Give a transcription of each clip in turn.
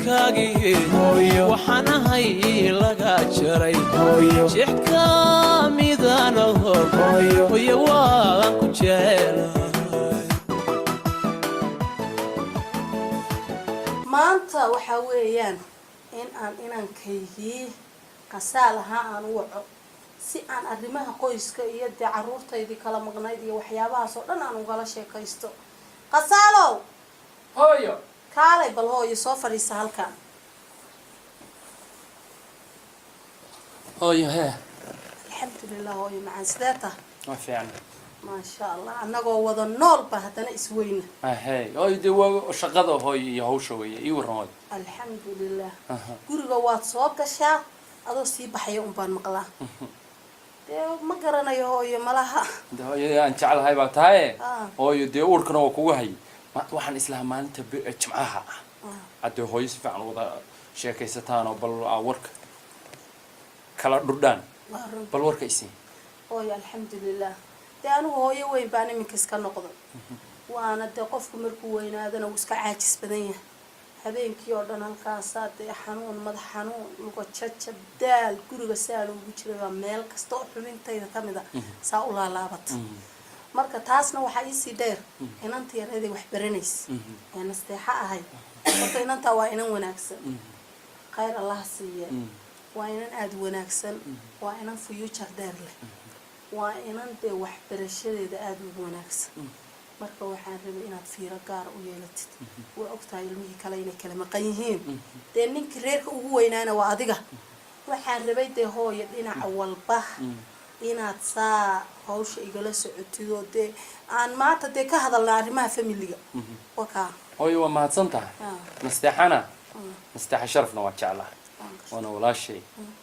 Inankaagii waxaan ahay laga jaray, jeex ka midanaho. Hooyo, waan ku jecelahay. Maanta waxaa weeyaan in aan inankaygii Qasaal ahaa aan u waco si aan arrimaha qoyska iyo dee caruurtaydii kala maqnayd iyo waxyaabahaas oo dhan aan ugala sheekaysto. Qasaalow! Hooyo. Kaalay bal hooyo, soo fadhiisa halkan. Hooyo hee. Alxamdulilah hooyo macaan, sidee tah? Waa fiican. Maasha Allah, annagoo wada noolba haddana isweyna. Ahey hooyo, dee waa shaqada hooyo iyo hawsha weeye. Ii warran hooyo. Alxamdulilah. Guriga waad soo gashaa, adoo sii baxaya unbaan maqlaa. Dee ma garanayo hooyo, malaha. De hooyo aan jeclahay baa tahaye. Hooyo, dee uurkana waa kugu hayay. Waxaan islahaa maalinta Jimcaha ah haddee hooyo si fiican wada sheekaysataan oo bal aa warka kala dhurdhaan. Waa run. Bal warka isii. Hooyo, alxamdulilah. Dee anigu hooyo weyn baan iminka iska noqday, waana dee qofku markuu weynaadana wuu iska caajis badan yahay. Habeenkii oo dhan halkaasaa dee xanuun, madax xanuun, lugo jajab, daal, guriga saan ugu jiray baa meel kasta oo xubintayda kamid a saa u laalaabata. Marka taasna waxaa iisii dheer inanta yareeday wax baranaysa ee Nasteexa ahayd. Marka inantaa waa inan wanaagsan, khayr Allah siiye. Waa inan aada u wanaagsan, waa inan future dheer leh, waa inan dee waxbarashadeeda aada ugu wanaagsan. Marka waxaan rabay inaad fiiro gaara u yeelatid. Waa ogtahay ilmihii kale inay kala maqan yihiin. Dee ninkii reerka ugu weynaana waa adiga. Waxaan rabay dee hooyo dhinaca walba inaad saa hawsha igala socotid oo dee aan maanta dee ka hadalna arrimaha familiga wakaa. Hooyo, waa mahadsan tahay. Nasteexana, Nasteexa Sharafna waa jeclahay, waana walaashay.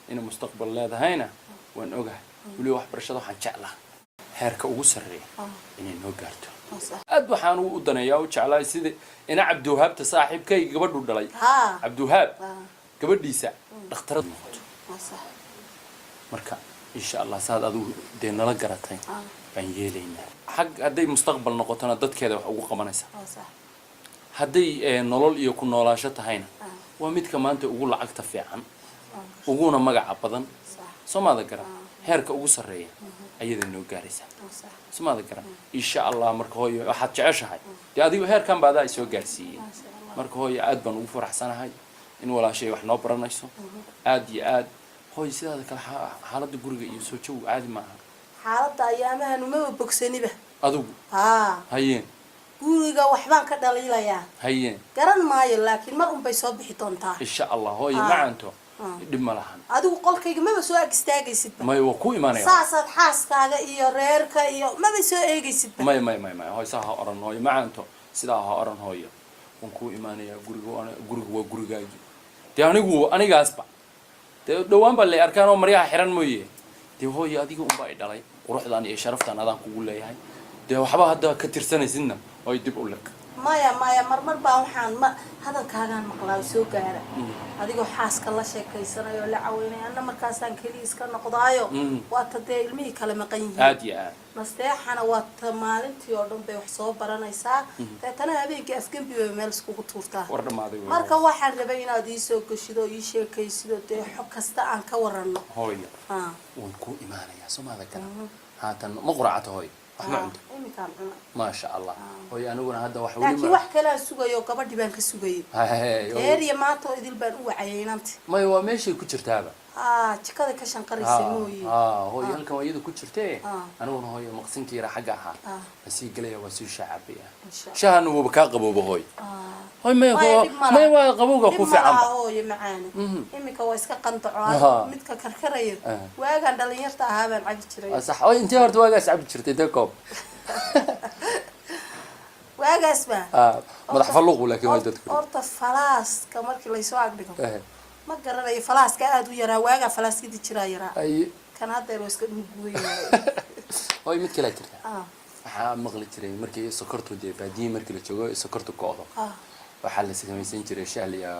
Inay mustaqbal leedahayna waan ogahay. Weliba waxbarashada waxaan jeclahay heerka ugu sarreeya inay noo gaarto. Waa sax. Aad waxaan u daneeyaa, u jeclahay sida ina Cabdiwahaabta saaxiibkayga gabadhu dhalay, Cabdiwahaab gabadhiisa dhakhtarad noqoto. Waa sax. Marka insha Allah saad adigu dee nala garatay baan yeelaynaa. Xag hadday mustaqbal noqotona dadkeeda wax ugu qabanaysaa. Waa sax. Hadday nolol iyo ku noolaasho tahayna waa midka maanta ugu lacagta fiican, uguna magaca badan. Soo maada garan, heerka ugu sarreeya ayada noo gaaraysaa. Waa sax. Soo maada garan, insha Allah. Marka hooyo, waxaad jeceshahay dee adigu heerkan ba adaa isoo gaarsiiyey. Maasha Allah. Marka hooyo, aad baan ugu faraxsanahay in walaashay wax noo baranayso, aad iyo aad. Hooyo, sidaada kale xaaladda guriga iyo soo jawigu caadi maaha? Xaaladda ayaamahan umaba bogsaniba. Adigu? Haa. Haye. Guriga waxbaan ka dhaliilayaa. Haye. Garan maayo, laakiin mar unbay soo bixi doontaa. Insha Allah hooyo. Macanto, dhib ma lahan. Adigu qolkayga maba soo ag istaagaysidba. Maya, waa ku imaanaya. Saasaad xaaskaaga iyo reerka iyo maba soo eegaysidba. Maya, maya, maya, maya hooyo, saa ha oran. Hooyo macanto, sidaa ha oran. Hooyo, waan kuu imaanayaa guriga. Guriga waa gurigaagi. Dee anigu anigaasba dee dhawaan baa lay arkaan oo maryaha xiran mooye. Dee hooyo, adiga unbaa i dhalay, quruxdan iyo sharaftan adaan kugu leeyahay. Dee waxba hadda ka tirsanaysidna hooyo, dib u liq. Maya, maya, marmar baa waxaan ma hadalkaagaan maqlaa oo soo gaara adigoo xaaska la sheekaysanayo oo la caweynaya. Anna markaasaan keliya iska noqdaayo. Waata dee ilmihii kale maqan yihiin. Aad iyo aad. Nasteexana waata maalintii oo dhan bay wax soo baranaysaa, deetana habeenkii afgembi bay meel iskugu tuurtaa. War dhamaaday wey. Marka waxaan rabay inaad iisoo geshid oo ii sheekaysid oo dee xog kasta aan ka warano. Hooyo, waan kuu imaanayaa. Soo maada garan, haatan ma quraacata hooyo? Wax ma cunto? Iminkaan cuna. Maasha Allah hooyo, aniguna hadda wax weli Laakiin wax kalea sugayo, gabadhii baan ka sugayay. Hey, hooyo. Reer iyo maanta oo idil baan u wacayay inanti. Maya, waa meeshay ku jirtaaba. Jikada ka shanqaraysa mooye. Hooyo, halkan waa iyada ku jirtee. Aniguna hooyo, maqsinkii yara xagga ahaa waan sii gelaya, waa sii shaacabaya. Insha Allah. Shahana wuuba kaa qabooba hooyo. Hooy, maya. Maya, dhib ma laha. Maya, waa qabowga Dhib ku ma fiicanba. laha hooyo macaane. Iminka waa iska qandaco midka karkaraya. Waagaan dhalinyarta ahaa baan cabi jiray. Waa sax hooyo. Intee horta waagaas cabi jirtay dee koob? Waagaas ba. Madax falluqu laakiin waa dadku. Horta falaaska markii laysoo agdhigo, ma garanayo, falaaska aada u yaraa waagaa, falaaskadii jiraa yaraa. Ay. Kan haddeer waa iska dhulguwan yahay. Hooyo, mid kalaa jirta. Waxaa maqli jiray markii sokortu dee baadiyi markii la joogo sokortu go'do, waxaa la samaysan jiray shaah iyo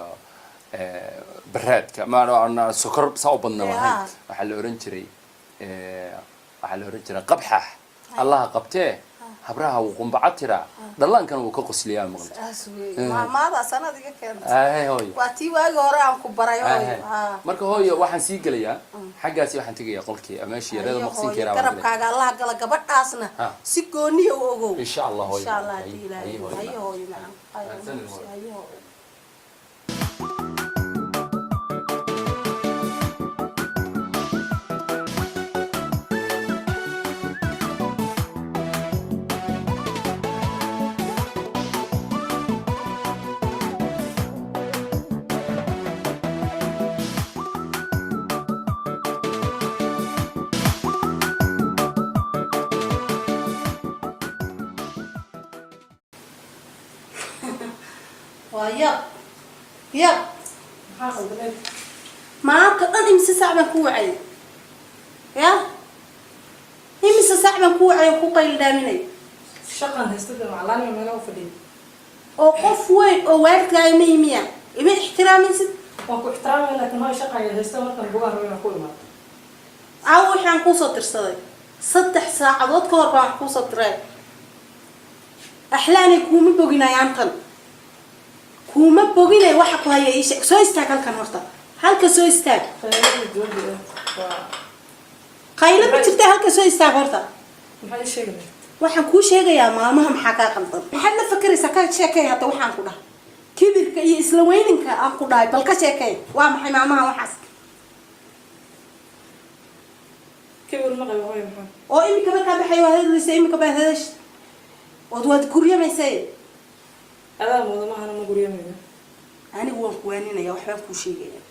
baraadka ma sokor saa u badna lahayn. Waxaa la oran jiray, waxaa la oran jiray qabxax allaha qabtee. Habraha wuu qumbaca tiraa, dhallaankana wuu ka qosliyaa, maqli. Saas weeye. Maamaadaas anaad iga keentay. Ay hooyo. Waa tii waagi hore aan ku baray, hooyo. Ha. Marka hooyo, waxaan sii gelayaa xaggaasi, waxaan tegayaa qolkii meeshii yareeda, Hayo, maqsinka hooyo, yaraa baan gelaya. Garabkaaga Allaha gala, gabadhaasna si gooniya u ogow. Insha Allah, hooyo. Insha Allah, haddii Ilaahay. Haye, hooyo. Hayo hooyo macaan. Mahadsanid, hooyo. Hayo hooyo. Waa yab yab. Maxaa qaldaneed? Maanta dhan imise saac baan ku wacay? Ya, imise saac baan ku wacay oo ku qayldhaaminay? Shaqan haystada macalaanima meelaha u fadhiya. Oo qof weyn oo waalidkaaga ma imiya, ima ixtiraamaysid? Waan ku ixtiraamaya, laakiin hooy, shaqa ayaad haysta. Markaan bugaan rabo inaan ku imaado. Caawa waxaan kuusoo dirsaday 3 saacadood ka hor baan wax kuusoo diray. Axlaanay, kuuma boginayaan tan, kuuma boginay. Waxa ku haya ii sheeg. Soo istaag halkan horta, halka soo istaag. Khayradii dibadda waa. Qaylo ma jirta, halka soo istaag horta. Maxaa ii sheegi lahayd? Waxaan kuu sheegayaa, maalmaha maxaa kaa qaldan? Maxaad la fakeraysaa? Ka sheekay hadda waxaan ku dhahay, kibirka iyo isla weyninka aan ku dhahay, bal ka sheekay. Waa maxay maalmaha waxaas? Kibir ma qabo hooy, maxaa? Oo iminka markaa baxay waad hadlaysa, iminka baad hadash ood waad guryamaysay. Adaa mooda, maahana ma guryamayo. Anigu waan kuwaaninaya, waxbaan kuu sheegaya.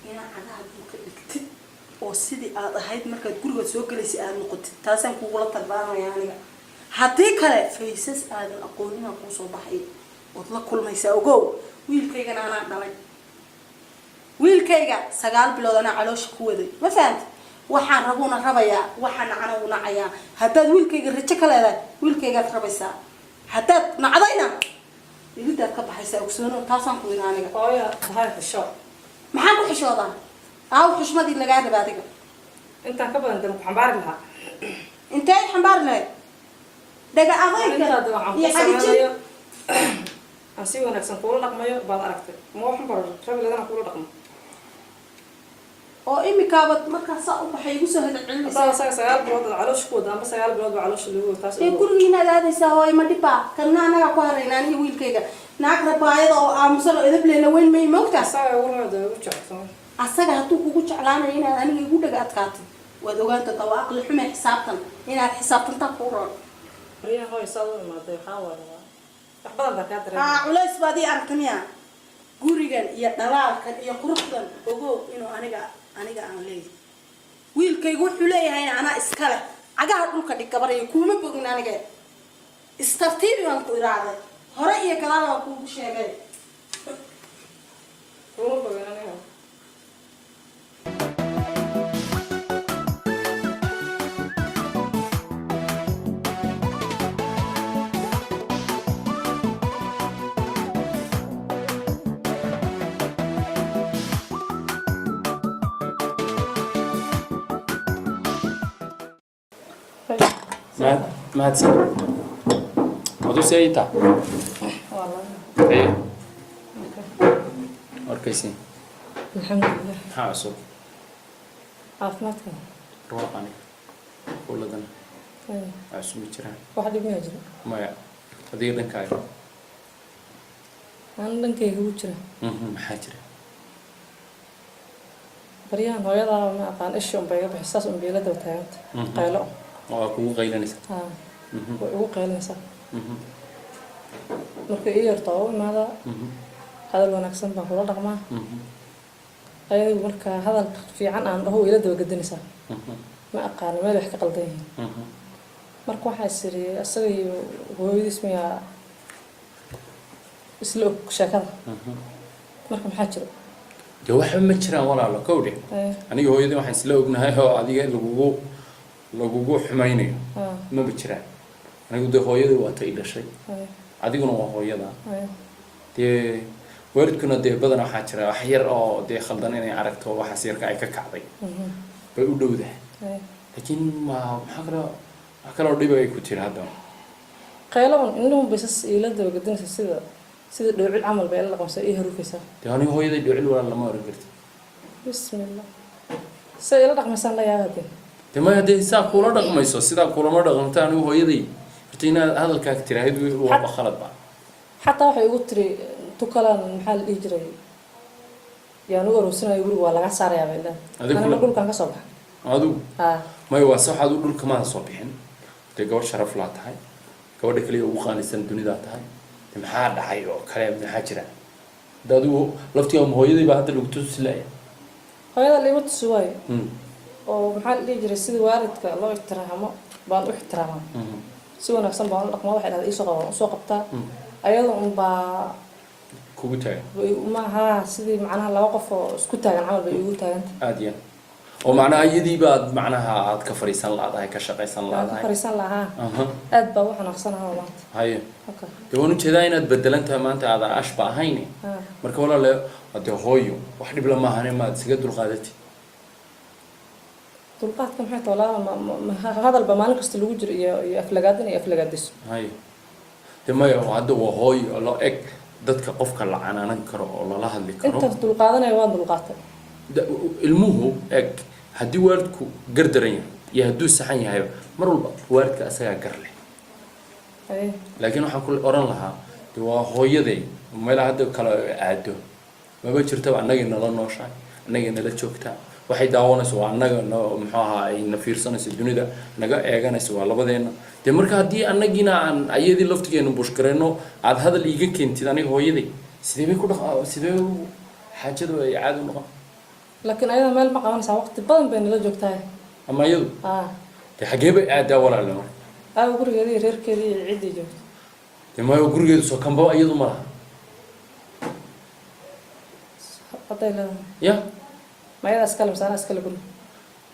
Inaa cagaha dhulka dhigtid oo sidii aad ahayd markaad gurigaad soo gelaysay aad noqotid, taasaan kugula tarbaanaya aniga. Haddii kale faysas aadan aqoon inaan kuu soo baxay ood la kulmaysaa. Ogow, wiilkaygana anaa dhalay. Wiilkayga 9 bilood anaa caloosha ku waday, ma fahamti? Waxaan rabuuna rabayaa, waxaan nacana u nacayaa. Haddaad wiilkayga rajo ka leedahay, wiilkaygaad rabaysaa. Haddaad nacdayna, ilidaad ka baxaysaa. Ogsoono, taasaan ku yidhi aniga. Hooya tahay, xisho. Maxaan ku xishoodaa? Aaw xushmadii lagaa raba adiga? Intaan ka badan dee ku xambaari lahaa. Intee xambaari lahayd? Dhaga adayga Intaada waxaan iyo ku xagijin. sameynayo, aan si wanaagsan kuula dhaqmayo baad aragtay. Ma waxan baro rabi ladana kuula dhaqmo? Oo imikaabad markaa saa u baxay igu soo hada celinaysaa. Haddaad asaga 9 bilood aad caloosha ku wada, amba 9 bilood baa caloosha lagu wada, taas Dee ogow. Gurigiinaad aadaysaa hooy, ma dhibaa kanna? Annagaa ku harayna, aniga wiilkayga. Naag rabaayada oo aamusan oo edab lehna weyn may moogtaa. Asaga ugu rabo dee ugu jecel soo. Asaga hadduu kugu jeclaanayo, inaad aniga igu dhaga adkaatid waad ogaan doontaa. Waa aqli xume xisaabtan, inaad xisaabtantaa kuu roon. Baryahan hooy saad u imaaday, waxaa waaye wax badan baa kaa dareemay. Haa, culays baad ii aragta miya? Gurigan iyo dhalaalkan iyo quruxdan, ogow inuu aniga aan leeyahay. Wiilkaygu wuxuu leeyahayna anaa iska leh. Cagaha dhulka dhig, gabaraya. Kuuma bogin aniga. Istartiibi baan ku iraacday, hore iyo gadaal baan kuugu sheegay. Kuma bogin aniga. Mahadsan. Wadu seeyta. Waa laga. Haye, warkaysi. Alxamdulilah. Maxaa cusub? Caafimaadka. Ruuqani kuladana cusub ma jiraan. Wax dhib miyaa jira? Maya, adiga dhankaaga? Aan dhankayga ugu jira. Maxaa jira? Baryahan hooyadaa ma aqaan, ishi unbay iga bixi, saas unbay ila daba taaganta. Qaylo. Waa kugu qaylanaysa? Haa, way igu qaylinaysaa. Markay ii yarto oo u imaadaa, hadal wanaagsan baan kula dhaqmaa. Ayadigu markaa hadal fiican aan dhaho, way ila daba gedinaysaa. Ma aqaano meel wax ka qaldan yihiin. Marka waxaa is iri, isaga iyo hooyadiis miyaa isla og sheekada? Marka maxaa jiro? Dee waxba ma jiraan walaalo, kowdhe. Aniga hooyadii waxaan isla ognahay oo adiga lagugu xumaynayo maba jiraan. Anigu dee hooyadii waa ta i dhashay, adiguna waa hooyada. Dee waalidkuna dee badan waxaa jira wax yar oo dee khaldan inay aragto, waxaas yarka ay ka kacday bay u dhowdahay. Laakiin ma maxaa kaloo, wax kaloo dhiba ay ku tiri hadda? Qaylo un indhuhun bay sas iila dabagadinaysa, sida dhoocil camal bay ila dhaqmaysaa, ii haruufaysaa. Dee aniga hooyaday dhoocil walaal lama oran karti. Bismillah, siday ila dhaqmaysaan la yaaba dee. Dee maya, dee saa kula dhaqmayso, sidaa kulama dhaqanto. Anigu hooyaday horta inaad hadalkaa tiraahid waaba khalad ba. Xataa waxay igu tiri tukalan, maxaa la dhihi jiray, yaan u aroosinayo, guriga waa laga saarayaa bay leedahay. Adiga anina dhulkan ka soo baxa. Adigu? Haa. Maya, waa se waxaad u dhulka maada soo bixin. Dee gabadh sharaf laa tahay, gabadha kaliya ugu qaalisan dunidaa tahay. Dee maxaa dhacay oo kale? Maxaa jira? De adigu laftiga hooyaday baa hadda lagu tusi laaya. Hooyada liima tusi waayo oo maxaa la dhihi jiray, sida waalidka loo ixtiraamo baan u ixtiraamaa, si wanaagsan baan u dhaqmaa. Waxay dhahdaa iisoo qaba, waan usoo qabtaa. Ayada un baa kugu taagan. Maaha sidii macnaha laba qof oo isku taagan camal bay iigu taaganta. Aada iyo aad, oo macnaha iyadii baad macnaha aad ka fariisan laadahay, ka shaqaysan Waan ka laadahay. fariisan lahaa. Aad baa u xanaaqsanaha maanta. Haye. Okay. Dee waan ujeedaa inaad bedelan tahay maanta, aadan ashba ahayn. Marka walaale, dee hooyo wax dhib la maahane, maad isaga dulqaadatid? Dulqaadka maxay tahay walaala? Hadalba maalin kasta lagu jiro iyo aflagaadin iyo aflagaadiso. Haye, dee maya, hadda waa hooyo loo eg dadka qofka la canaanan karo oo lala hadli karo. Intaas dulqaadanaya waan dulqaatay. Ilmuhu eg, haddii waalidku gar daran yahay iyo hadduu saxan yahayba, mar walba waalidka asagaa gar leh. Haye. Laakiin waxaan ku oran lahaa, de waa hooyaday, meelaha hadda kale aado maba jirtaba. Annagay nala nooshahay, annagay nala joogtaa. Waxay daawanayso waa annaga, no muxuu ahaa, ay na fiirsanayso, dunida naga eeganayso waa labadeena. Dee marka haddii annagiina aan ayadii laftigeenu bushgarayno, aad hadal iiga keentid aniga hooyaday, sidee bay ku dhaq, sidee xaajadu ay caadi u noqon? Laakiin ayada meel ma qabanaysaa, waqti badan bay nala joogtahay. Ama iyadu? Aa. Dee xaggee bay aadaa walaalle marka? Aawa gurigeedii iyo reerkeedii iyo ciddii joogto? Dee maayo, gurigeedu soo kanba iyadu ma laha. Hadday leedahay. Ya. Ma ayadaa iskale mise anaa iskale guriga?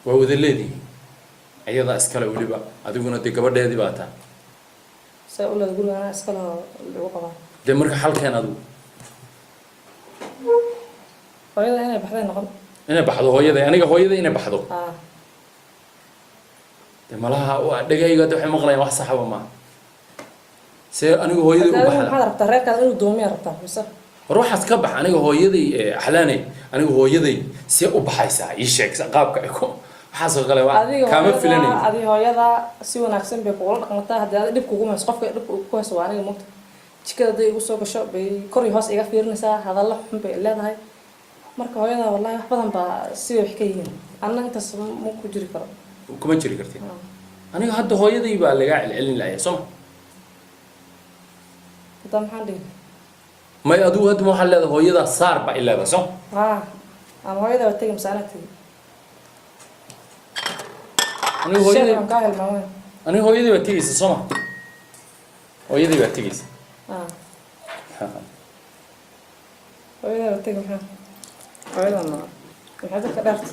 Waa wada leedihiin, iyadaa iskale weliba, adiguna dee gabadheedii baa taa. See u leeda guriga anaa iskale oo lagu qabaa? Dee marka xalkeen adigu. Hooyada inay baxday noqon. Inay baxdo hooyaday? Aniga hooyaday inay baxdo? Aa. Dee malaha waa dhegayga hadda waxay maqlayaan wax saxaba maaha. See aniga hooyaday u adigu baxda? Maxaad rabtaa? Reerkaada inuu doomiyaa rabtaa mise? War waxaas ka bax. Aniga hooyaday, axlaanay, aniga hooyaday see u baxaysaa? Ii sheeg qaabka ay ku waxaasoo kale waa Adiga kaama hooyada filanayn. Adiga hooyada si wanaagsan bay kugula dhaqmataa. Haddii adi dhib kugu hayso, qofka dhib ku hayso waa aniga, mugta jikada hadday igu soo gasho bay kor iyo hoos iga fiirinaysaa, hadallo xun bay leedahay. Marka hooyada wallahi wax badan baa siday wax ka yihiin, anna intaas ma ku jiri karo. Kuma jiri kartid. Aniga hadda hooyaday baa lagaa celcelin lahayaa, soo ma? Hadda maxaan dhihi? May, adigu hadda ma waxaad leedahay hooyadaa saar baa i leedahay, soo? Haa, ama hooyada waa tegi mise anaa tegi. Aniga hooyaday Sheekh, waan kaa hilmaamay. Aniga hooyaday baa tegeysa, soo ma? Hooyaday baa tegeysa. Haa, hooyada waa tegi. Maxaa hooyada ma maxay dadka dheerta?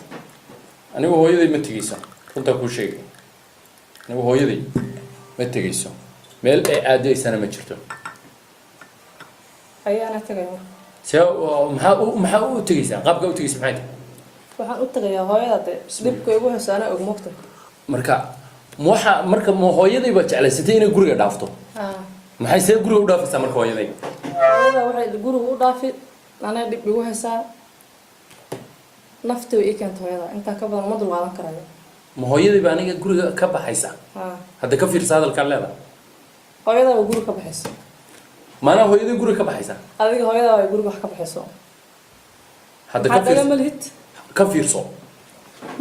Anigu hooyaday ma tegeyso, runtaa kuu sheegay. Anigu hooyaday ma tegeyso, meel ay aadaysana ma jirto. Ayaa anaa tegaya marka. See maxaa u tegeysaa? Qaabka u tegeysa maxay tahay? Waxaan u tagayaa hooyada, de dhibka igu hayso anaa og, mogta. Marka ma waxa marka ma hooyaday baa jeclaysatay inay guriga dhaafto? Haa. Maxay see guriga u dhaafaysaa marka hooyaday? Hooyada waxay guriga u dhaafi anaa dhib igu haysaa, nafti way ii keenta hooyada, intaa ka badan uma dulqaadan karayo. Ma hooyaday baa aniga guriga ka baxaysa? Haa. Hadda ka fiirsa hadalkaan leedahay. Hooyada waa guriga ka baxayso. Maanaa hooyaday guriga ka baxaysa? Adiga hooyada waa guriga wax ka baxayso. Hadda ka Maxaa dhaga fiirso. Ma lihid. Ka fiirso.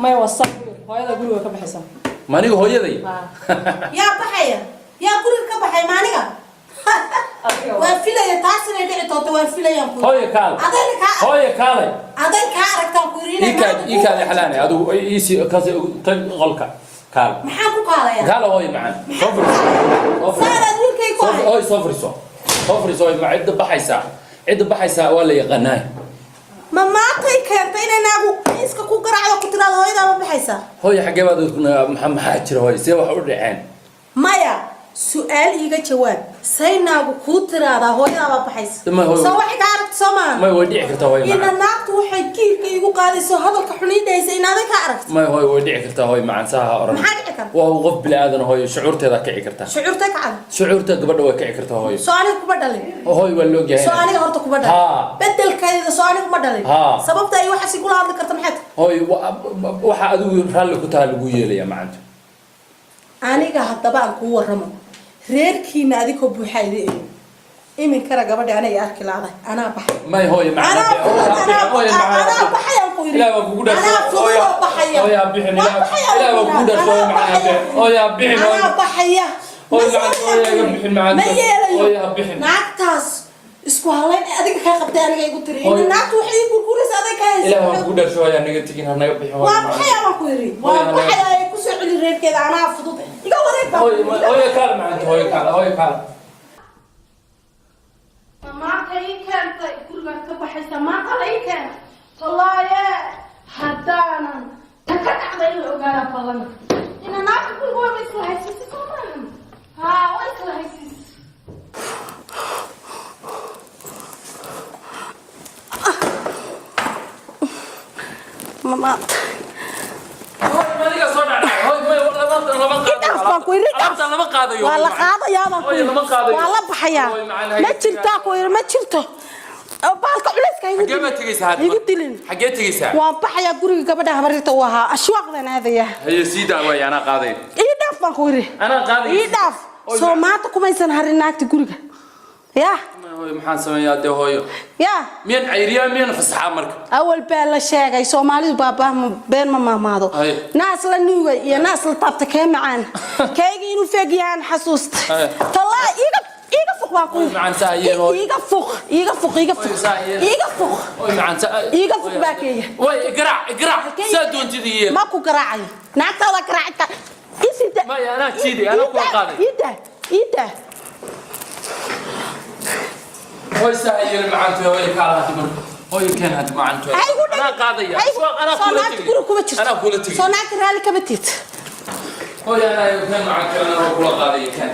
Maya, waa sax, hooyada guriga ka baxaysa. Ma aniga hooyaday? Haa. Yaa baxaya? Yaa guriga ka baxay? Maaniga? Adiga. Waan filaya taas inay dhici doonto, waan filayaan ku. Hooyo, kaal. Adayna kaa Hooyo, kaalay. Aday kaa aragtaan ku yiri inay Ii kaad maanta ii kaadi xalaane, adigu iisi kaas tag qolka, kaal. Maxaan ku kaalaya? Kaala hooyo macaan, soo fariiso, soo fariiso. Saaraad wiilkay ku Soo hay. Hooyo, soo fariiso, soo fariiso hooyo. Ma cidda baxaysaa? Cidda baxaysaa waa la yaqaanaa. Ma maantay keentay inay naagu iska ku garaacdo, ku tiraado hooyadaa ma baxaysaa? Hooyo, xaggee baad maxaa jira hooyo? See wax u dhaceen? Maya. Su-aal iiga jawaab. Saynaagu kuu tiraadaa hooyadaabaa baxaysa. Ma hooyo- Soo waxay kaa aragta soo maaha? May, way dhici kartaa hooyo Ina macaan. naagtu waxay kiirka iigu qaadayso, hadalka xun ii dhahaysa, inaaday kaa aragta. May hooyo, way dhici kartaa hooyo macaan, saa ha oran. Maxaa dhici kara? Waa qof bini aadan hooyo, shucuurteeda kici kartaa. Shucuurta kacada. Shucuurta gabadha way kici kartaa hooyo. Soo aniga kuma dhalin? Hooyo, waa la ogyahay. Soo aniga horta kuma dhalin? Haa. Bedelkeeda soo aniga kuma dhalin? Haa. Sababta ay waxaasi kula hadli karta maxay tahay? Hooyo, waxa adigu raalli ku taha lagu yeelaya macanto. Aniga haddaba aan kuu warramo. Reerkiina adigoo buuxa idi imi, iminkana gabadhi anay arki laaday, anaa baxay. May hooyo macaan. Anaa fudud, anaa baxay aan ku yidhi. Ilaah baan kugu dhaartay. Anaa fudud oo baxaya. Hooyo, ha bixin. Waa Ilaah baxaya. Ilaah baan kugu dhaartay, hooyo macaan, ha bixin. Hooyo, ha bixin, hooyo. Anaa baxaya. Hooyo Ma macaan, hooyo, iga bixin macaan. Ma yeelayo. Hooyo, ha bixin. Naagtaas isku halayn ee adiga kaa qabtay aniga igu tiri. Hooyo. Ina naagtu waxay ii gurguraysa aday kaa haysa. Ilaah baan kugu dhaartay, hooyo, ha naga tegin, ha naga bixin, hooyo Waa macaan. baxaya baan ku yidhi. Waa Hooyo, baxaya ee kusoo celi reerkeeda. Anaa fudud, iga wareeg baan Hooyo, ku yidhi. hooyo kaal macanto, hooyo kaal, hooyo kaal. Maanta ii keentay gurigaad ka baxaysa, maanta la ii keentay. Tallaaye, haddaanan ta ka dhacda in la ogaadaa ballan. Ina naagta guriga waaba isla haysiisay, soo maahan? Haa, waa isla haysiisay. Maanta Hooyo, adiga soo dhacdhacay. Hooyo, may, lama qaadayo. Idhaaf baan ku yidhi, idhaaf. Alaabtan lama qaadayo. Waa la qaadayaa baan ku Hooyo, yidhi. lama qaadayo. Waa la baxayaa. Hooyo, macaan, Ma hayga jirtaa ku yidhi, ma jirto. Oo baalka culayska igu Xagee dilin. baad tegaysaa hadda? Igu dilin. Xagee tegaysaa? Waan baxayaa, guriga gabadha habarirta u ahaa ashwaaqdan aadayaa. Haye, sii daa waay, anaa qaaday. Ii dhaaf baan ku yidhi. Anaa qaaday. Ii dhaaf. Hooyo, Soo maanta kumaysan harin naagta guriga ya? Hooyo, maxaan sameeyaa dee hooyo? Ya. Miyaan cayriyaa, miyaan fasaxaa marka? Awal baa la sheegay, Soomaalidu baabaa been ma mahmaado. Haye. Naas la nuugay iyo naas la taabta kee macaan? Kayga inuu feeg yahaan xasuusta. Haye. Tallaa, iiga iiga fuq baan ku yidhi. Macaan, saa yeel, hooyo. Iiga fuq, iiga fuq, iiga fuq. Hooyo, saa yeel. Iiga fuq. Hooyo macaan, Iiga fuq baa keeya. Way, garaac, garaac. Saa doontida yeel. Ma ku garaacayo, naagtaada garaacita isida. Maya, anaa jiiday, anaa kula qaaday. Iida, iida. Hooyo, saa yeel macanto, hooyo kaala hadda marka. Hooyo, keen hadda macanto. Ha igu dhigin. Anaa qaadaya. Ha igu- Suwaaq, anaa Soo kula naagta tegay. guriga kuma jirto. Anaa kula tegay. Soo naagta raalli kama tiid. Hooyo, anaa keen macanto, anaa kula qaadaya, keen.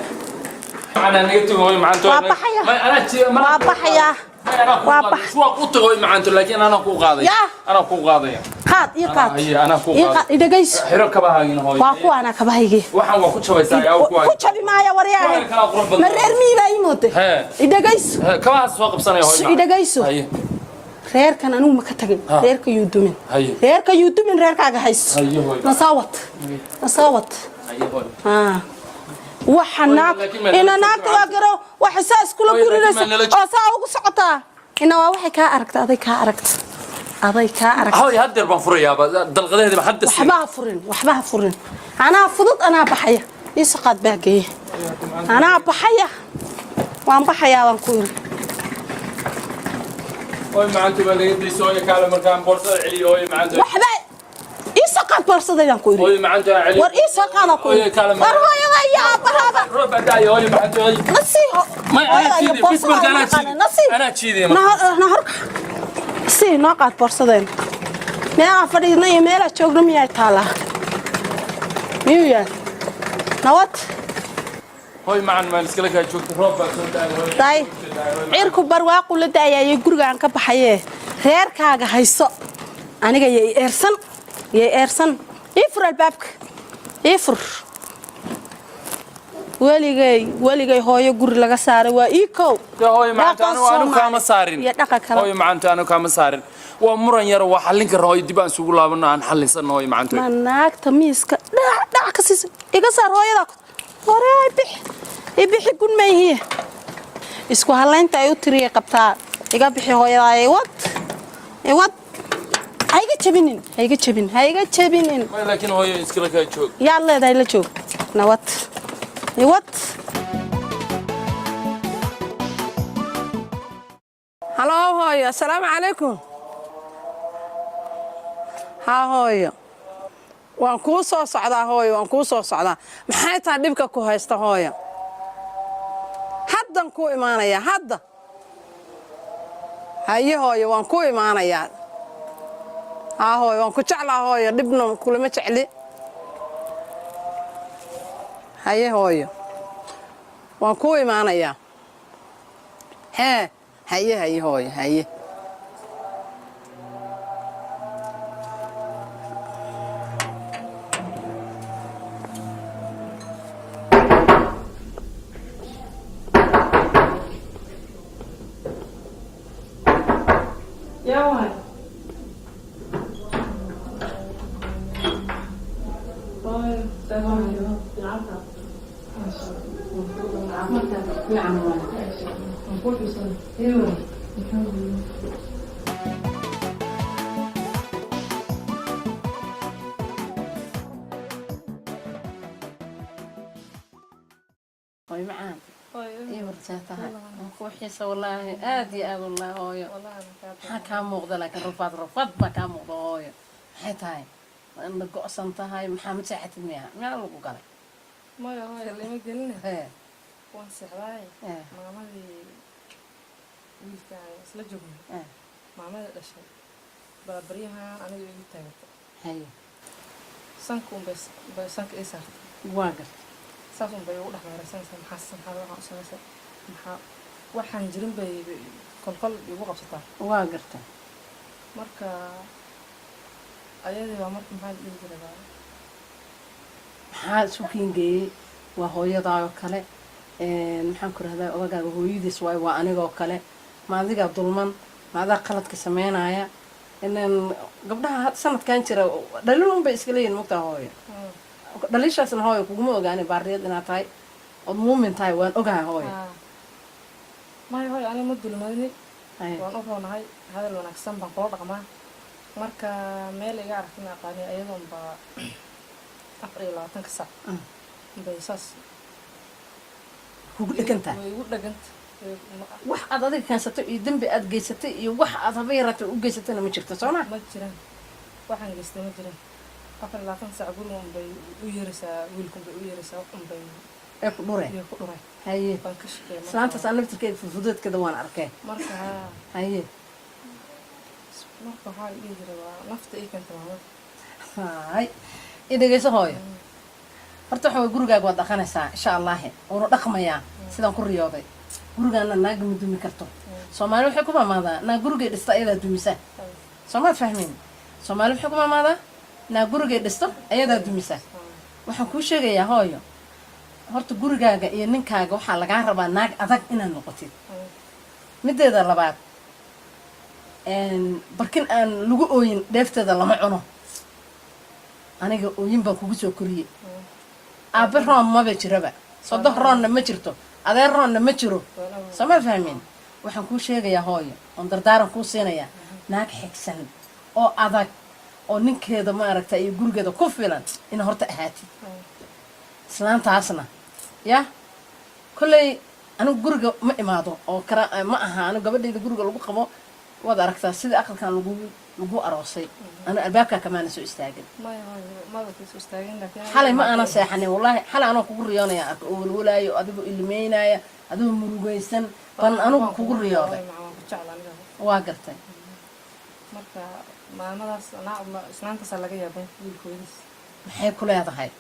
Macana naga tago hooyo macanto. Waa baxaya. May, anaa jiiday. Waa baxaya. May, anaa kuu Waa qaaday. bax- Suwaaq u tago hooyo macanto, laakiin anaa kuu qaadaya. Yaa. Anaa kuu qaadaya. Qaad, ii qaad. Haye, anaa kuu Ii qaaday. qaad, idhagayso. Xiro kabahaagina hooyo. Waa kuwaana kabahaygii. Waxaan waa ku jabaysaa yaa ku Ku jabi maaya, waryaahe. Kuwaan kalaa qurux badan. Ma reer miyi baa ii mooday? Hee. Idhagayso. Kabahaas soo qabsanaya hooyo. Idhagayso. Haye. Reerkan anigu ma ka tagin. Ha. Reerka yuu dumin. Haye. Reerka yuu dumin, reerkaaga hayso. Haye, hooyo. Nasaawad, nasaawad. Haye hooyo. Ah. Waxa Hooyo, naag laakiin ma ina nala naagta joogto. waa garow waxa saas kula Hooyo, laakiin gurinaysa ma nala oo saa ugu socotaa. Ina waa waxay kaa aragta, aday kaa aragta, aday kaa aragta. Hooyo, haddeer baan furayaaba dalqadeediba hadda siin. Waxba ha furin, waxba ha furin. Anaa fudud, anaa baxaya. Ii soo qaad baa geeye. Anaa baxaya, waan baxayaa baan ku yiri. Hooyo macanto, baa laga dayso hooyo, kaale markaan boorsada celiyo hooyo macanto. Waxba ii soo qaad boorsadaydan ku yiri. Hooyo macanto, aan celiyo. War ii soo qaadaan ku Hooyo, yiri. kaale War hooyada iyo aabbahaaba. Roob baa da'aya hooyo macanto, hooyo. Nasii. May, anaa jiiday, bis marka anaa jiiday. Nasii. Anaa jiiday marka. Na hor sii, noo qaad boorsadeen. Meelaan fadhiidna iyo meelaa joogno miyaa taalaa? Miyuu yaal nabad? Hooyo macan, maan iskala kaa joogto, roob baa soo da'aya hooyo. Day cirku barwaaqu la da'ayay, gurigaan ka baxayee reerkaaga hayso. Aniga yay eersan, yay eersan. Ii fur albaabka, ii fur. Weligay, weligay hooyo guri laga saaray waa ii kow. Dee hooyo macanto, Dhaqan anigu anigu Soomaali kaama saarin. iyo dhaqan kale. Hooyo macanto, anigu kaama saarin. Waa muran yar, waa xallin karna hooyo, dib aan isugu laabano, aan xallinsano hooyo macanto. Ma naagta miiska dhac dhac ka siisa. Iga saar hooyadaa ku hore, ay bixi, i bixi. Gun mayhiye, isku halaynta ay u tiriyay qabtaa. Iga bixi hooyadaa. Iwad, iwad. Ha iga jabinin, ha iga jabin, ha iga jabinin. May, laakiin hooyo iskala kaa joog. Yaad leedahay la joog. Nabad, iwad. Halo hooyo, assalaamu calaykum. Haa hooyo, waan kuu soo socdaa hooyo, waan kuu soo socdaa. Maxay tahay dhibka ku haysta hooyo? Haddan kuu imaanayaa hadda. Haye hooyo, waan kuu imaanayaa. Haa hooyo, waan ku jeclaa hooyo, dhibna kulama jecli. Haye hooyo. Waan kuu imaanayaa. Hee, haye, haye hooyo, haye. Yaa waay? Hooyo macaan, ii warsaa tahay? Waan kuu xiisa wallaahi, aad iyo aad wallaahi. Hooyo, maxaa kaa muuqda? Laakiin rafaad, rafaad baa kaa muuqda hooyo. Maxay tahay? Waa in la go'san tahay. Maxaa, ma seexatid miya? Meel lagu galay? Maya hooyo, lama geline. Hee. Waan seexdaay. Hee. Maamadii wiilka aan isla joognay, maamadii dhashay baa baryahan aniga igu taagatay. Haye. Sanka unbay bay sanka ii saartay. Waa gartay. Saas unbay igu dhex meeraysanaysaa. Maxaa waxaan u samaysay? Maxaa waxaan jirin bay kolkol igu qabsataa. Waa gartay. Marka ayadii baa marka, maxaa la dhihi jiray baa. Maxaa isu kiingeeyey? Waa hooyadaayoo kale. Maxaan ku rahdaa, odagaaga hooyadiis waay, waa anigoo kale. Ma adigaa dulman? Ma adaa qaladka sameynaya? Inan gabdhaha sanadkan jira dhaliil un bay iska leeyihin, mogtaa hooyo? Dhaliishaasna hooyo kuguma ogaani. Baariyad inaad tahay ood muumin tahay waan ogahay hooyo. Maya hooyo, aniga ma dulmadini. Haye. Waan u roonahay, hadal wanaagsan baan kula dhaqmaa. Marka meel iga aragtay ma aqaani, ayadoon baa 24-ka saac bay saas kugu dhegantahay. Way igu dheganta. Wax aad adiga keensatay iyo dembi aad geysatay iyo wax aad haba yaraatay u geysatayna ma jirto, soo ma? Ma jiraan, waxaan geystay ma jiraan. 24 saac guriga unbay u yeeraysaa, wiilka unbay u yeeraysaa, wax unbay ee ku dhureen. Iyo ku dhuray. Haye. Baan ka shaqeeyay marka. Islaantaas aan laftirkeeda fududeedkeeda waan arkay. Marka haa. Haye. Marka waxaa la dhihi jiray waa nafta ii keenta maamada. Hay, i dhegeyso hooyo. Horta waxa way, gurigaaga waad dhaqanaysaa insha Allahi, wuuna dhaqmayaa sidaan ku riyooday. Gurigaana naaga ma dumi karto. Soomaali waxay ku maamaadaa, naag gurigay dhista ayadaa dumisa. Soomaad fahmin? Soomaali waxay ku maamaadaa, naag gurigay dhisto ayadaa dumisa. Waxaan kuu sheegayaa hooyo, horta gurigaaga iyo ninkaaga waxaa lagaa rabaa naag adag inaad noqotid. Mideeda labaad, barkin aan lagu ooyin dheefteeda lama cuno. Aniga ooyin baan kugu soo koriyey. Aabbe roon maba jiraba, sodoh roonna ma jirto, adeer roonna ma jiro. Soo ma fahmin? Waxaan kuu sheegayaa hooyo, oon dardaaran kuu siinayaa, naag xigsan oo adag oo ninkeeda maaragta iyo gurigeeda ku filan ina horta ahaatid. Islaantaasna ya kolley anigu guriga ma imaado oo kara ma aha. Anigu gabadhayda guriga lagu qabo waad aragtaa, sida aqalkan lagu aroosay anigu albaabkaa kamaana soo istaagin. Maya hooyo, maba kasoo istaagin, laakiin Xalay ma aanan seexanin wallaahi. Xalay anoo kugu riyoonaya arka oo walwalaayo, adigoo ilmeynaya, adigoo murugaysan ban anigu kugu riyooday. Waan ku jecla aniga. Waa gartay. Marka maamadaas islaantaasaa laga yaabay wiilkooyadiis. Maxay ku leedahay?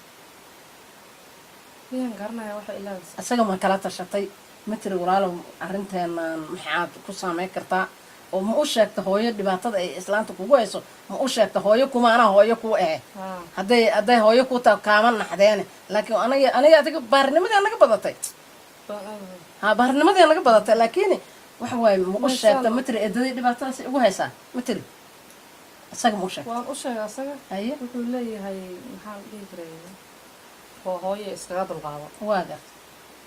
Miyaan garanaya waxay ilaadaysa. Isaga ma kala tashatay? Ma tiri, walaalow, arrinteenan maxaad ku saameyn kartaa? Oo ma u sheegta hooyo dhibaatada ay islaanta kugu hayso? Ma u sheegta hooyo? Kuma anaa hooyo ku ahe. Hadday hooyo ku taa kaama naxdeene, laakiin aniga adiga baarinimadii naga badatay. Ha, baarinimadii naga badatay, laakiin waxa waaye, ma u sheegta? Ma tiri, eedaday dhibaatadaas igu haysaa? Ma tiri isaga? Ma u sheegta? Waan u sheegay asaga. Haye. Wuxuu leeyahay, maxaa la dhihi jiray, waa hooyo, iskaga dulqaado. Waa garta.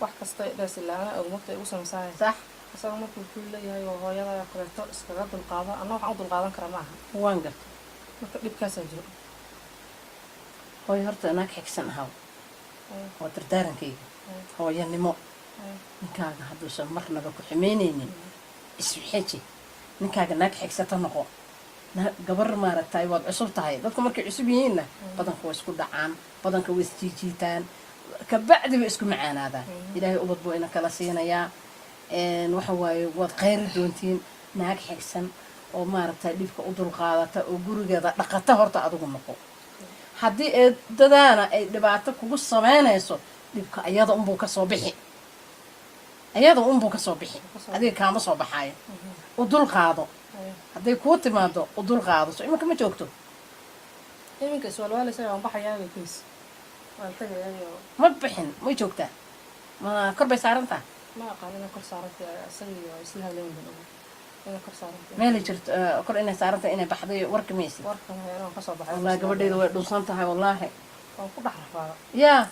Wax kasta dhees ilaa ana og marta igu samaysahay. Sax. Isaga marka wuxuu leeyahay, waa hooyada kaleeto, iskaga dulqaado. Anna waxaan u dulqaadan karaa ma aha. Waan garta. Marka dhibkaasaa jiro. Hooyo, horta naag xigsan ahaw waa dardaarankayga hooyanimo. Ninkaaga hadduusan marnaba ku xumaynaynin, isu xeji ninkaaga. Naag xigsata noqo. Gabar maaragtay waad cusub tahay. Dadku markay cusub yihiinna badanka waa isku dhacaan, badanka way isjiijiitaan, kabacdi way isku macaanaadaan. Ilaahay ubad buu ina kala siinayaa. Waxa waaye, waad khayri doontiin. Naag xigsan oo maaragtay dhibka u dulqaadata oo gurigeeda dhaqata horta adigu noqo. Haddii eedadaana ay dhibaato kugu samaynayso, dhibka ayada unbuu kasoo bixi. Ayada unbuu kasoo bixi, adiga kaama soo baxaayo. U dul qaado. Hadday kuu timaado, u dul qaado. So iminka ma joogto? Iminka iswaalwaalaysa, waan baxayaa bay kuys, waan tagayaa oo. Ma bixin, may joogtaa? Ma kor bay saaran tahay? Ma aqaan inay kor saarantay. Isaga iyo isla hadlayn baan ogaa inay kor saarantay. Meelay jirto, kor inay saaran tahay, inay baxday, warka maysid? Warkan waan kasoo baxay. Wallahi gabadhayda way dhunsan tahay, wallaahi. Waan ku dhex rafaada. Yaa.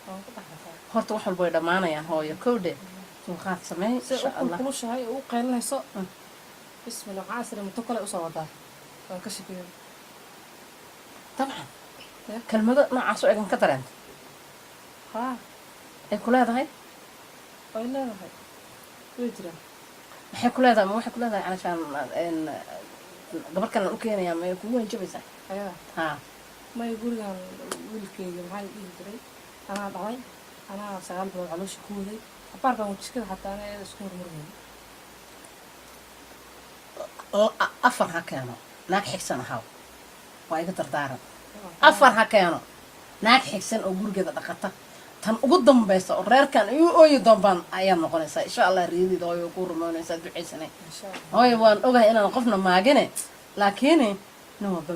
Waan ku dhex rafaada. Horta wax walba way dhammaanayaan, hooyo, kowdhe. Dulqaad sameey. Si insha u Allah. Kulkulushahay oo u qaylinayso. Bismillah, waxaan isiri muddo kale usoo wadaa, waan ka shakiyay. Dabcan. Ya. Kelmado noocaas u egan ka dareenta? Haa. Ay ku leedahay? Way leedahay, way jiraan. Maxay ku leedahay? Ma waxay ku leedahay calashaan gabar kalen u keenayaa? Ma kugu hanjabaysaa? Ayada? Haa. May, gurigan wiilkayga maxaa la dhihi jiray, anaa dhalay, anaa 9 bilood caloosha ku waday, abaar baan jikada xataa anaa iyada isku hormarmay. Afar ha keeno, naag xigsan ahaw. Waa iga dardaaran. Afar ha keeno, naag xigsan oo gurigeeda dhaqata, tan ugu dambaysa oo reerkan igu ooyi doonbaan ayaad noqonaysaa, insha Allah. Riyadiida, hooyo, ku rumoonaysaa, ducaysanay. Insha Allah. Hooyo, waan ogahay inaan qofna maagine, laakiin nin walba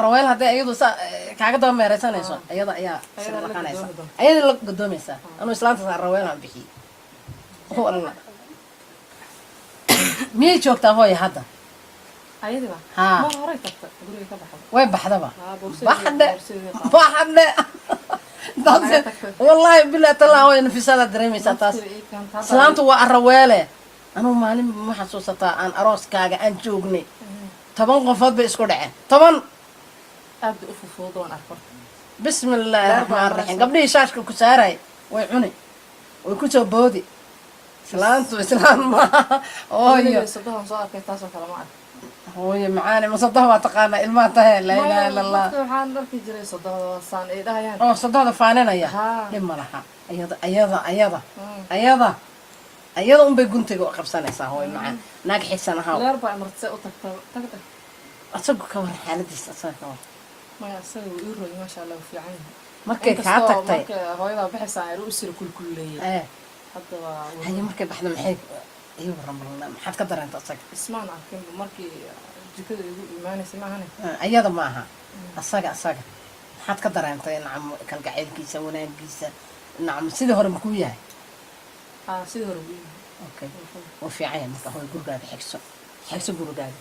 raweel hadday iyadu saa kaaga daba meeraysanayso, iyada ayaa Ayadaa la sirlaqanaysa. gadoomi doonta. Ayada la gadoomaysaa. Anuu islaantaas raweelaan bixiyey. Wallah, miyay joogtaa, hooya, hadda? Ayadiba? Haa. Ma horay tagta, guriga ka baxda. Way baxdaba. Haa, boorsadii- Baxdhe. Boorsadii qaado. Baxdhe. Naga tagtay. Wallaahi bilahi talaa, hooya, nafisadaa dareemaysaa taas. Nafteeda ii keenta hadda. Islaantu waa araweele. Anugu maalin ma xasuusataa aan arooskaaga aan joognay? 10 qofood bay isku dhaceen, 10. Aad bay u fufudud, waan arko. Bismi illaahi Leer baa raxmaan raxiim. maraysa. Gabdhihii shaashka ku saaray way cuni, way kusoo boodi. Islaantu islaan maaha, hooyo. Weligay sodohan soo arkay, taasoo kale ma ark. Hooyo macaane, masadoh waa taqaanaa? Ilmaha tahe, laa ilaaha illa Allah. Dadka waxaan arki jiray sodohda saan ay dhahayaan. Oo sodohda faaninaya. Haa. Dhib ma laha. Ayada, ayada, ayada, ayada, ayada unbay guntiga u qabsanaysaa. Hooyo macaan, naag xigsan ahaw. Leer baa imartay, u tagta, tagta. Asagu ka war, xaaladiisa asaga ka war. Maya, asaga wuu ii rooyay, maasha Allah, wuu fiican yahay. Markay kaa Inkastoo tagtay marka hooyadaa baxaysaa ay u sira kulkuleeyay. Hadda waa Haye, markay baxda maxay ii waran? Balna maxaad ka dareenta asaga? Ismaan arkinba markii jikada igu imaanaysa maahane. Ayada ma aha, asaga. Asaga maxaad ka dareentay? Nacam, kalgacaylkiisa, wanaagiisa, nacam, sidii hore makuu yahay? Aa, sidii hore wuu ii yahay. Okay, wuu fiican yahay. Marka hooy, gurigaaga xigso, xigso gurigaaga.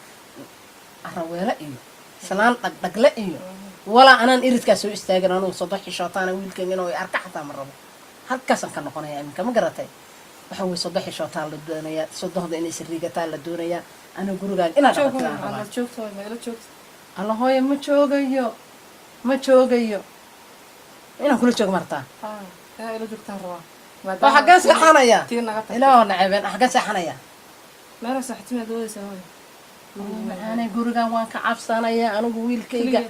Araweele iyo islaan dhagdhagle iyo walaa anaan iridkaa soo istaagin. Anugu sodo xishootaana wiilkayga inuu i arka xataa ma rabo. Halkaasaan ka noqonaya iminka, ma garatay? Waxa weye, sodo xishootaa la doonayaa, sodohda inay sariigataa la doonayaa. Aniga gurigaaga inaad Joog. dhaqataa rabaa. Ma joogto, ma ila joogto? Alla hooyo, ma joogayo, ma joogayo. Inaan kula joogo martaa? Aa, inaa ila joogtaan rabaa. Oo xaggeen seexanaya? Tii naga tagtay. Ilaahoo naceebeen, xaggeen seexanaya? Meela saaxiibtimiyaad doodaysaa, hooyo? Macaanay, gurigan waan ka cabsanaya anigu wiilkayga.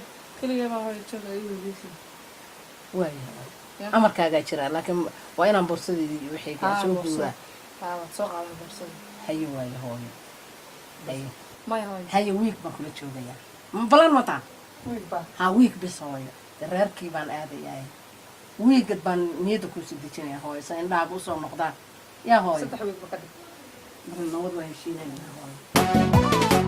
Keligee baa, hooyo, jooga igu weydiisay. Waaya. Ya. Amarkaagaa jira, laakiin waa inaan boorsadeedii iyo wixii Haa, soo boorsada. guuraa. Haa, waad soo qaadan boorsada. Haye, waayo hooyo, haye. Maya, hooyo. Haye, wiig baan kula joogayaa. Ma balan mataa? Wiig baa. Haa, wiig bis, hooyo. Dee reerkii baan aadayahay, wiigad baan niyadda kuusii dejinaya, hooyo, sa indhahaaga usoo noqdaan. Yaa hooyo. 3 wiig ba ka dhig. Mar nabad waa heshiinayna, hooyo.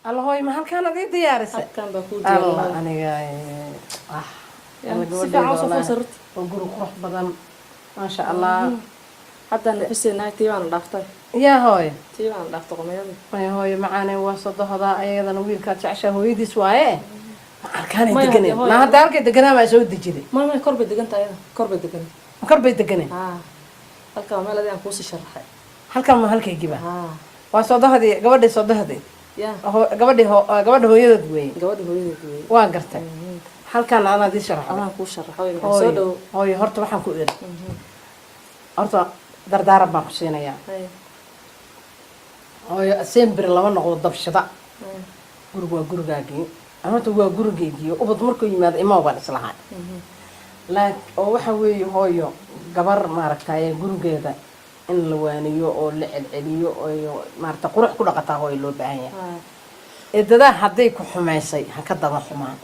Alla hooyo, ma halkaan ad ii diyaarisay? Halkan baa kuu Alla diyaariyay. Aniga Ya, alla si gabadhayda fiican usoo wallaahi. fur sariirta. Waa guri qurux badan, maasha Allah. Hadda nafiseenahay, tii baana dhaaftay. Yaa hooyo. Tii baana dhaaftay qomayadii. Maya hooyo macaane, waa sodohda ayadana wiilkaad jeceshaa hooyadiis waaye. Ma halkaanay Maya, deganeen? hooyo. Ma hadda halkay deganaa baa soo dejiday? Maya, kor bay degan tahay ayada, kor bay degan. Ma kor bay deganeen? Haa, halkan waa meel adii aan kuusii sharaxay. Halkan ma halkaygiba? Haa. Waa sodohdii, gabadhii sodohdii. Ya. Gabadhii gabadha hooyadood weeye. Gabadha hooyadeed weeye. Waan gartay, halkan anaad ii sharaxday. Anaa kuu sharaxo, hooyo, maxaa soo Hooyo. dhow. Hooyo, horta waxaan ku iri, horta dardaaran baan ku siinayaa. Haya. Hooyo, sembir lama noqdo dabshada. Gurigu waa gurigaagii, horta waa gurigaygii. Ubad markuu yimaado imaa baan islahaa. Oo waxa weeye, hooyo, gabar maaragtaye gurigeeda In la waaniyo oo la celceliyo oo maarata qurux ku dhaqataa hooyo loo baahan yahay. Eedadaa hadday ku xumaysay, ha ka daba xumaan.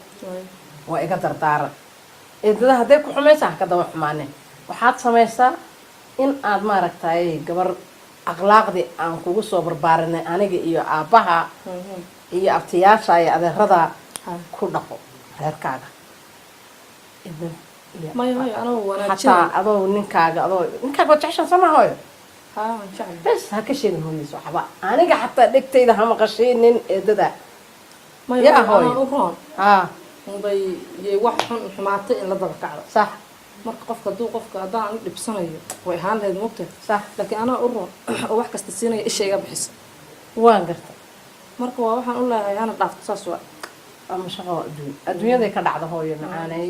Waa iga dardaaran. Eedada hadday ku xumaysa, ha ka daba xumaanin. Waxaad samaysaa in aad maaragtay gabar akhlaaqdii aan kugu soo barbaarinay, aniga iyo aabbaha iyo abtiyaasha iyo adeerada, ku dhaqo reerkaaga. Maya hooyo, anoo Xataa wanaajinay. Adoo ninkaaga, adoo ninkaaga waa jeceshan, soo maa hooyo? Haa, waan jeclay. Bes, ha ka sheegin hooyadiis waxba. Aniga xataa dhegtayda ha maqashaynin eedada. Maya. Yaa hooyo, hooyo. Anoo u roon Haa. unbay yay wax xun xumaatay in la daba kacdo. Marka qofka hadduu qofka haddaan anu dhibsanayo way ahaan lahayd, moogtahay? Sax. Laakiin anaa u roon oo wax kasta siinaya, isha iga bixisa. Waan gartay. Marka waa waxaan u leeyahay hana dhaafto, saas waa. Ama shaqo adduun adduunyaday ka dhacda, hooyo macaanay.